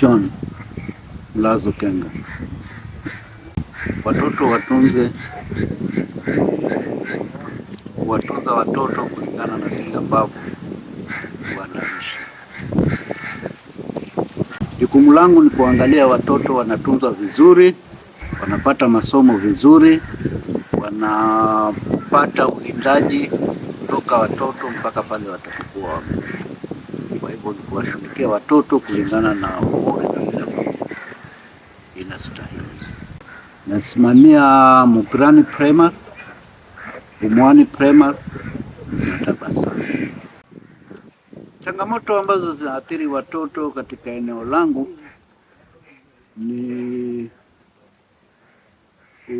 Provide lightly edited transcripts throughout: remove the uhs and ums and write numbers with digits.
John Mlazo Kenga. Watoto watunze, kuwatunza watoto kulingana na vile ambavyo wanaishi. Jukumu langu ni kuangalia watoto wanatunzwa vizuri, wanapata masomo vizuri, wanapata ulindaji kutoka watoto mpaka pale watapokuwa wame. Kwa hivyo ni kuwashughulikia watoto kulingana na umri na vile ambavyo inastahili. Nasimamia Mupirani Primary, Umwani Primary na Tabasamu. Changamoto ambazo zinaathiri watoto katika eneo langu ni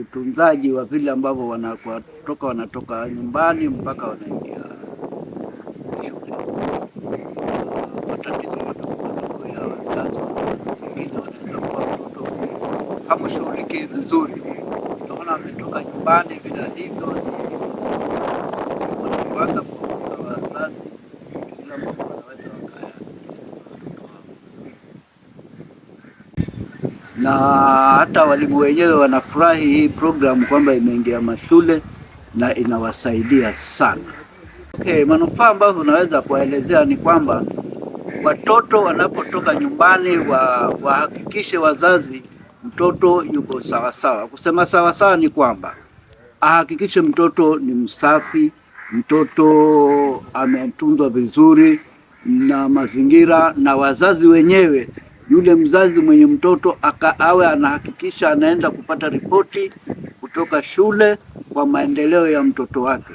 utunzaji wa vile ambavyo wanatoka nyumbani mpaka wanaingia shule. Matatizo madogo madogo ya wazazi, wengine wanaweza kuwa mtoto hamshughulikii vizuri, utaona ametoka nyumbani vile alivyo, kwanza kuwafunza wazazi vile ambavyo wanaweza wakaya watoto wao, na hata walimu wenyewe wanafurahi hii programu kwamba imeingia mashule na inawasaidia sana. Okay, manufaa ambayo unaweza kuwaelezea ni kwamba watoto wanapotoka nyumbani wahakikishe wazazi mtoto yuko sawa sawa. Kusema sawa sawa ni kwamba ahakikishe mtoto ni msafi, mtoto ametunzwa vizuri na mazingira, na wazazi wenyewe, yule mzazi mwenye mtoto awe anahakikisha anaenda kupata ripoti kutoka shule kwa maendeleo ya mtoto wake.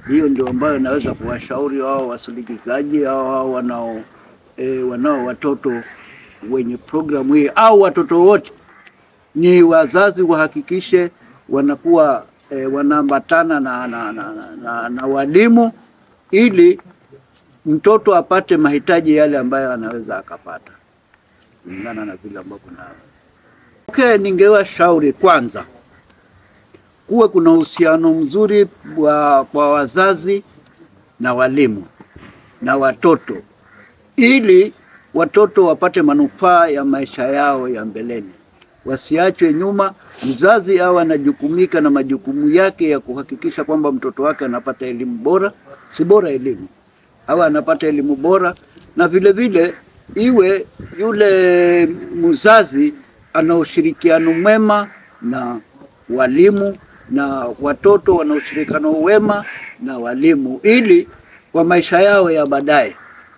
Hiyo ndio ambayo naweza kuwashauri wao wasindikizaji au hao wanao watoto wenye programu hii au watoto wote, ni wazazi wahakikishe wanakuwa wanaambatana na walimu ili mtoto apate mahitaji yale ambayo anaweza akapata kulingana na vile ambavyo na. Okay, ningewashauri kwanza kuwe kuna uhusiano mzuri kwa wazazi na walimu na watoto ili watoto wapate manufaa ya maisha yao ya mbeleni, wasiachwe nyuma. Mzazi awe anajukumika na majukumu yake ya kuhakikisha kwamba mtoto wake anapata elimu bora, si bora elimu, awe anapata elimu bora, na vile vile iwe yule mzazi ana ushirikiano mwema na walimu na watoto wana ushirikiano wema na walimu, ili kwa maisha yao ya baadaye,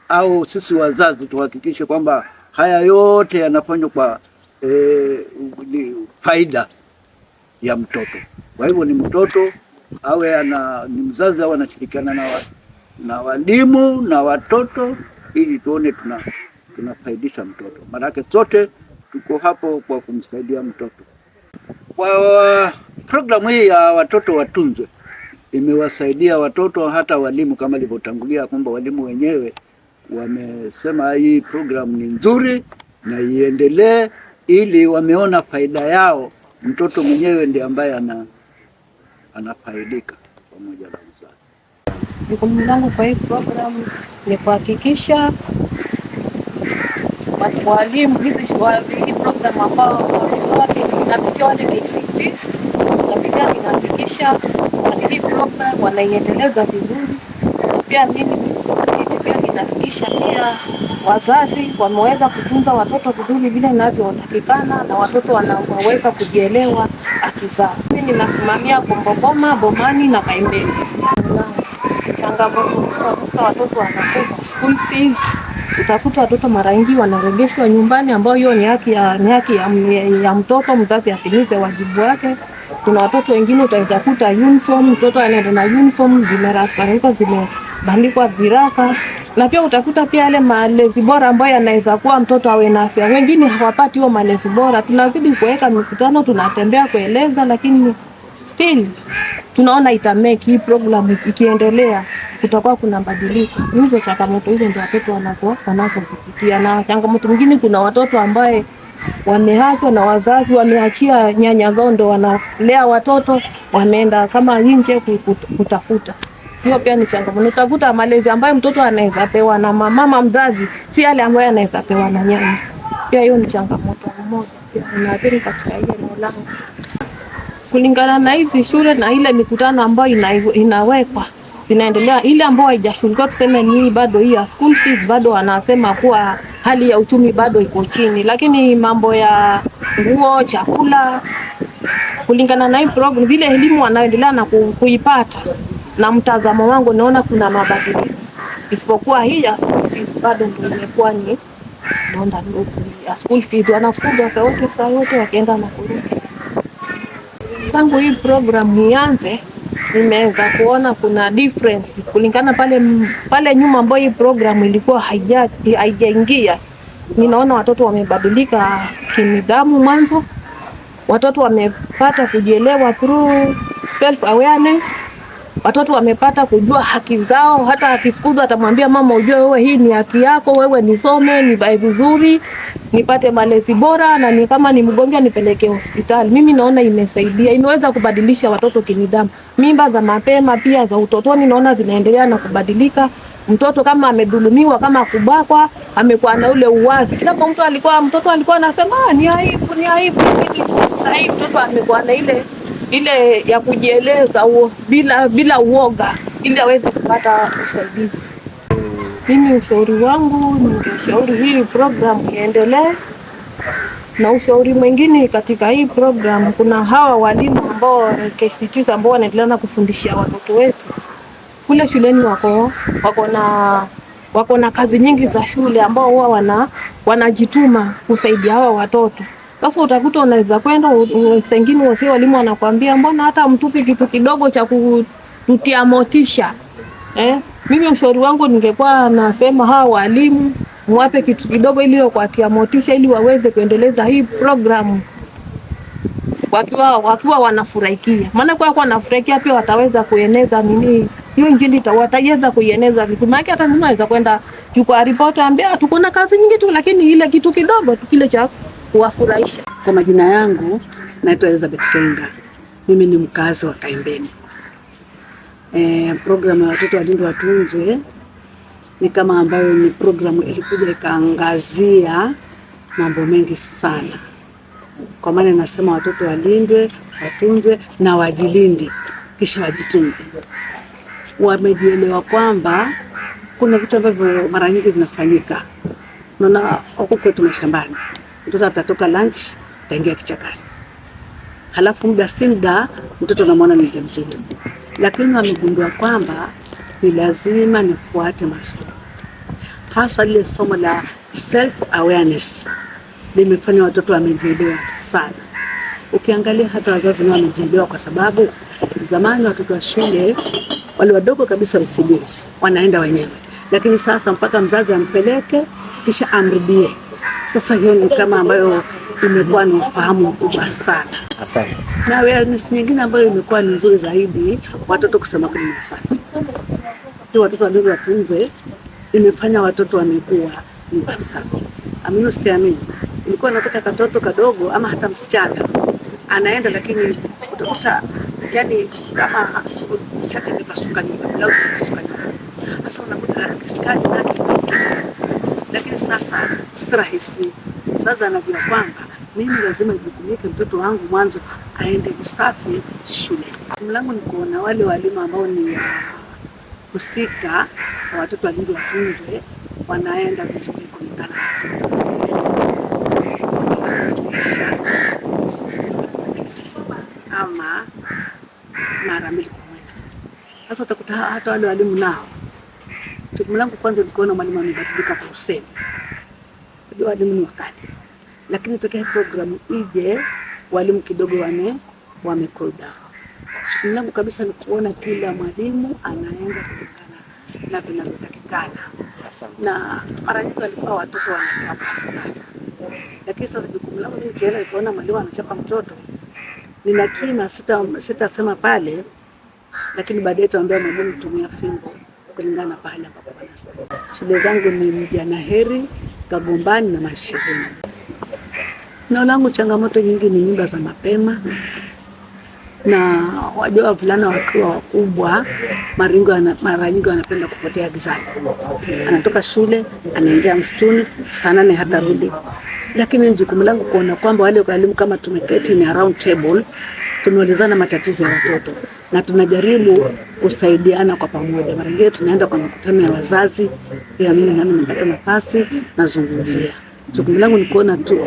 au sisi wazazi tuhakikishe kwamba haya yote yanafanywa kwa faida ya mtoto. Kwa hivyo ni mtoto awe ni mzazi awe anashirikiana na walimu na watoto, ili tuone tunafaidisha mtoto. Maanake sote tuko hapo kwa kumsaidia mtoto. Kwa programu hii ya watoto watunzwe imewasaidia watoto hata walimu, kama ilivyotangulia kwamba walimu wenyewe wamesema hii programu ni nzuri na iendelee, ili wameona faida yao. Mtoto mwenyewe ndiye ambaye anafaidika pamoja na mzazi. Jukumu langu kwa hii programu ni kuhakikisha walimu hii programu ambao inapitia wale KCPs, napitia inahakikisha hii program wanaiendeleza vizuri. Pia mimi pia ninahakikisha pia wazazi wameweza kutunza watoto vizuri vile inavyotakikana na watoto wanaweza kujielewa haki zao. Mimi ninasimamia Bomboboma, Bomani na Kaimbeni. Changamoto kubwa sasa, watoto wanakosa school fees. Utakuta watoto mara nyingi wanaregeshwa nyumbani, ambao hiyo ni haki ya mtoto, mzazi atimize wajibu wake. Kuna watoto wengine utaweza kuta uniform, mtoto anaenda na uniform zimeraruka, zimebandikwa viraka, na pia utakuta pia yale malezi bora ambayo yanaweza kuwa mtoto awe na afya, wengine hawapati hiyo malezi bora. Tunazidi kuweka mikutano, tunatembea kueleza, lakini still tunaona itamake hii program ikiendelea kutakuwa kuna badiliko. Hizo changamoto hizo ndio watoto wanazozipitia. Na changamoto nyingine, kuna watoto ambaye wameachwa na wazazi, wameachia nyanya zao ndo wanalea watoto, wameenda kama nje kutafuta. Hiyo pia ni changamoto. Utakuta malezi ambayo mtoto anaweza pewa na mama mzazi si yale ambayo anaweza pewa na nyanya. Pia hiyo ni changamoto moja pia inaathiri katika hiyo eneo langu. Kulingana na hizi shule na ile mikutano ambayo inawekwa inaendelea, ile ambayo haijashughulikiwa tuseme ni bado hii ya school fees, bado wanasema kuwa hali ya uchumi bado iko chini, lakini mambo ya nguo, chakula, kulingana na hii program, vile elimu wanaendelea na kuipata, na mtazamo wangu naona kuna mabadiliko, isipokuwa hii ya school fees bado ndio imekuwa ni donda ndugu. Ya school fees wanafukuzwa saa yote saa yote wakienda na kurudi. Tangu hii program ianze, nimeweza kuona kuna difference kulingana pale nyuma ambayo hii program ilikuwa haijaingia. Ninaona watoto wamebadilika kinidhamu. Mwanzo watoto wamepata kujielewa through self awareness. Watoto wamepata kujua haki zao. Hata akifukuzwa atamwambia mama, ujue wewe hii ni haki yako, wewe nisome, nivae vizuri, nipate malezi bora, na ni kama ni mgonjwa nipeleke hospitali. Mimi naona imesaidia, imeweza kubadilisha watoto kinidhamu. Mimba za mapema pia za utotoni naona zinaendelea na kubadilika. Mtoto kama amedhulumiwa, kama kubakwa, amekuwa na ule uwazi. Kama mtu alikuwa mtoto alikuwa anasema ni aibu, ni aibu, lakini sasa hivi mtoto amekuwa na ile ya kujieleza bila uoga ili aweze kupata usaidizi. Mimi ushauri wangu, ningeshauri hii program iendelee, na ushauri mwingine katika hii program, kuna hawa walimu ambao KCTs ambao wanaendelea na kufundishia watoto wetu kule shuleni, wako na kazi nyingi za shule ambao huwa wanajituma kusaidia hawa watoto. Sasa utakuta unaweza kwenda saa ingine wasi walimu wanakuambia mbona hata mtupi kitu kidogo cha kututia motisha eh? Mimi ushauri wangu ningekuwa nasema hawa walimu mwape kitu kidogo ili kuwatia motisha ili waweze kuendeleza hii programu wakiwa wanafurahikia, maana kwa wanafurahikia pia wataweza kueneza nini hiyo injili, wataweza kuieneza vizuri. Maana hata naweza kwenda chukua ripoti ambia tuko na kazi nyingi tu, lakini ile kitu kidogo tu kile cha kuwafurahisha. Kwa majina yangu naitwa Elizabeth Kenga, mimi ni mkazi wa Kaimbeni. Programu ya watoto walindwe watunzwe ni kama ambayo ni programu ilikuja ikaangazia mambo mengi sana, kwa maana inasema watoto walindwe, watunzwe na wajilinde, kisha wajitunze. Wamejielewa kwamba kuna vitu ambavyo mara nyingi vinafanyika. Unaona huku kwetu mashambani, mtoto atatoka lunch ataingia kichakani, halafu muda si muda mtoto unamwona ni mjamzito, lakini wamegundua kwamba ni lazima nifuate masomo, haswa lile somo la self awareness limefanya watoto wamejielewa sana. Ukiangalia hata wazazi nao wamejielewa, kwa sababu zamani watoto wa shule wale wadogo kabisa wa ECD wanaenda wenyewe, lakini sasa mpaka mzazi ampeleke kisha amrudie. Sasa hiyo ni kama ambayo imekuwa ni ufahamu mkubwa sana. Asante. Na awareness nyingine ambayo imekuwa ni nzuri zaidi, watoto kusema kweli ni wasafi. Tu watoto wadogo watunzwe, imefanya watoto wamekuwa ni wasafi. Amini usiamini, ulikuwa unakuta katoto kadogo ama hata msichana anaenda, lakini utakuta yani kama shati imepasuka nyuma, blausi imepasuka nyuma. Sasa unakuta kiskati nake, lakini sasa si rahisi. Sasa anajua kwamba mimi lazima nijukumike mtoto wangu mwanzo aende usafi shule. Mlango ni kuona wale walimu ambao ni husika na watoto walindwe watunzwe wanaenda vizuri kulingana na ama mara mbili kwa mwezi. Sasa utakuta hata wale walimu nao, jukumu langu kwanza ni kuona mwalimu amebadilika kwa usemi. Unajua walimu ni wakali, lakini tokea programu ije walimu kidogo wame cool down. Jukumu langu kabisa ni kuona kila mwalimu anaenda kulingana na vinavyotakikana. Asante. Na mara nyingi walikuwa watoto wanachapa sana, lakini sasa jukumu langu mimi nikienda nikiona mwalimu anachapa mtoto, nina kina sitasema pale, lakini baadaye tuambia mwalimu tumia fimbo kulingana na pahali ambapo wanastahili. Shule zangu ni Mjanaheri, Kagombani na Mashirini. Eneo langu changamoto nyingi ni mimba za mapema, na wajua wavulana wakiwa wakubwa Mara nyingi wanapenda kupotea gizani. Anatoka shule anaingia msituni, saa 8 hatarudi. Lakini ni jukumu langu kuona kwamba wale walimu kama tumeketi ni round table, tumeulizana matatizo ya watoto na tunajaribu kusaidiana kwa pamoja. Mara nyingine tunaenda kwa mikutano ya wazazi, pia mimi nami napata nafasi nazungumzia. Jukumu langu ni kuona tu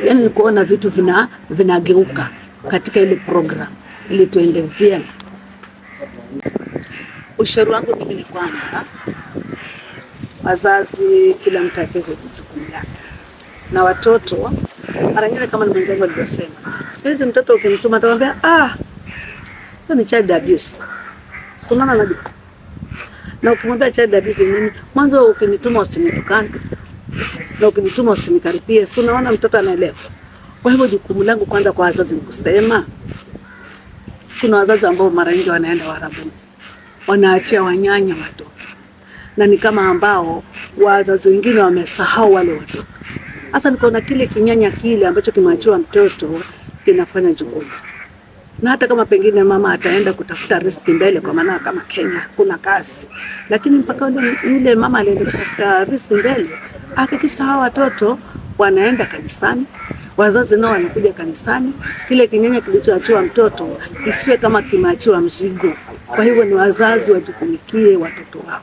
yani ni kuona vitu vinageuka katika ile program ili tuende vyema. Ushauri wangu mimi ni kwamba wazazi, kila mtu acheze jukumu lake, na watoto mara nyingine, kama ni mwenzangu alivyosema, siku hizi mtoto ukimtuma atakwambia ah, hiyo ni child abuse. Unaona, najua. Na ukimwambia child abuse nini, mwanzo ukinituma usinitukane na ukinituma usinikaripie, si unaona mtoto anaelewa. Kwa hivyo jukumu langu kwanza kwa wazazi ni kusema, kuna wazazi ambao mara nyingi wanaenda Uarabuni, wanaachia wanyanya watoto, na ni kama ambao wazazi wengine wamesahau wale watoto. Sasa nikaona kile kinyanya kile ambacho kimeachiwa mtoto kinafanya jukumu, na hata kama pengine mama ataenda kutafuta riziki mbele, kwa maana kama Kenya kuna kazi, lakini mpaka yule mama alienda kutafuta riziki mbele, hakikisha hawa watoto wanaenda kanisani, wazazi nao wanakuja kanisani. Kile kinyanya kilichoachiwa mtoto isiwe kama kimeachiwa mzigo. Kwa hivyo ni wazazi wajukumikie watoto wao.